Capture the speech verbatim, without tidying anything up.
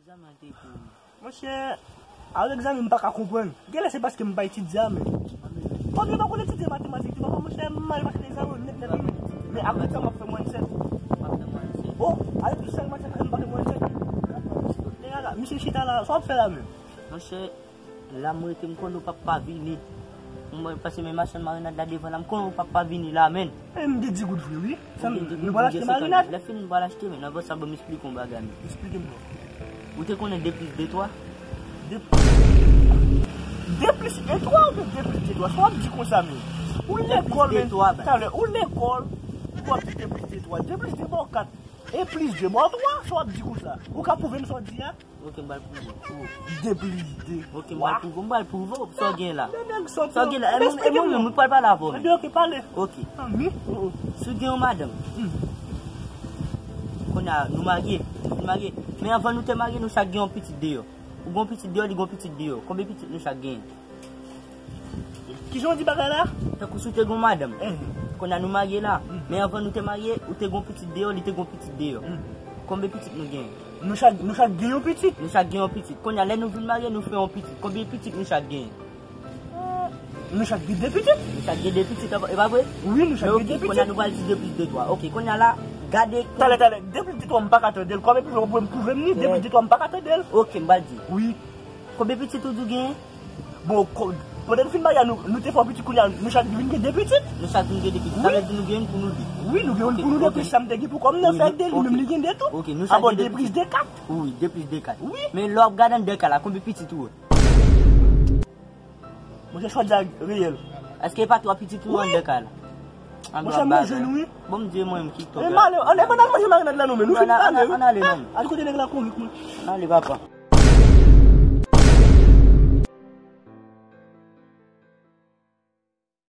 Monchè, avèk zami m pa ka konprann. Genlè se paske m pa etidye a, men. Kòm yo pa konn etidye matematik, yo pa, monchè, m mal mache nan zami nèt, nèt, wi. Men apre sa, m ap fè mwayèn sèt. Oh, ale tou sèl match, m pa fè mwayèn sèt. Nèg la, misye chita la, sa w ap fè la menm? Monchè, la m rete, m konnen w p ap pa vini. Mwen pase men machann marinad la devan la, m konnen w p ap pa vini la, menn. E m gen di goud vre, wi. Sa m, nou pral achte marinad. Lè fini, nou pral achte, men anvan sa, ban m esplike yon bagay, men. Esplike m non. Ou te konnen de plis de twa? De, de plis de twa oubyen de plis de twa? Sa w ap di konsa, men? Ou lekòl, men. Talè, ou lekòl, ou ap di de plis de twa. De plis de ba w kat. E plis de ba w twa, sa w ap di konsa? Ou ka pwouve m sa w di a? Ok, m pral pwouve w. De plis de. Ok, m pral pwouve w, m pral pwouve w sa w gen la. Sa w gen la, e mwen, e mwen menm, mwen pral pale avè w. Ebyen, ok, pale. Ok. Si w gen yon madanm, kounye a, nou marye, nou fin marye. Men anvan nou te marye, nou chak gen yon pitit deyò. Ou gen yon pitit deyò, li gen yon pitit deyò. Konbyen pitit nou chak genyen? Kijan w di bagay la? Tankou si w te gen yon madanm. Kounye a nou marye la. Men anvan nou te marye, ou te gen yon pitit deyò, li te gen yon pitit deyò. Konbyen pitit nou genyen? Nou chak, nou chak gen yon pitit. Nou chak gen yon pitit. Kounye a, lè nou vin marye, nou fè yon pitit. Konbyen pitit nou chak genyen? Nou chak gen de pitit. Nou chak gen de pitit, e pa vre? Wi, nou chak gen de pitit. Kounye a, nou pral di de plis de twa. Ok, kounye a la, gade. Talè, talè, de plis de twa, m pa ka tande l. Kòm epi w pwouve m, pwouve m ni, de plis de twa, m pa ka tande l. Ok, m pral di. Wi. Konbyen pitit ou di w genyen? Bon, pandan n fin marye a, nou, nou te fè yon pitit, kounye a, nou chak vin gen de pitit. Nou chak vin gen de pitit. Sa vle di nou gen youn pou nou de. Wi, nou gen youn pou nou de, plis sa m te gen pou kò m nan, fè ak de, li menm li gen de tou. Ok, nou chak gen de pitit. Wi, de plis de kat. Wi. Men lè w ap gade anndan kay la, konbyen pitit ou wè? Monchè, chwa di a reyèl. Èske e pa twa pitit ou anndan kay la? Monchè, m bezwen nou, wi. Bon, m di mwen menm ki to. E m ale, ann, ann al manje marinad la nou menm. Nou fin pale, wi. Ann ale non. Al kote nèg la kouri, kouman? Ann ale, papa.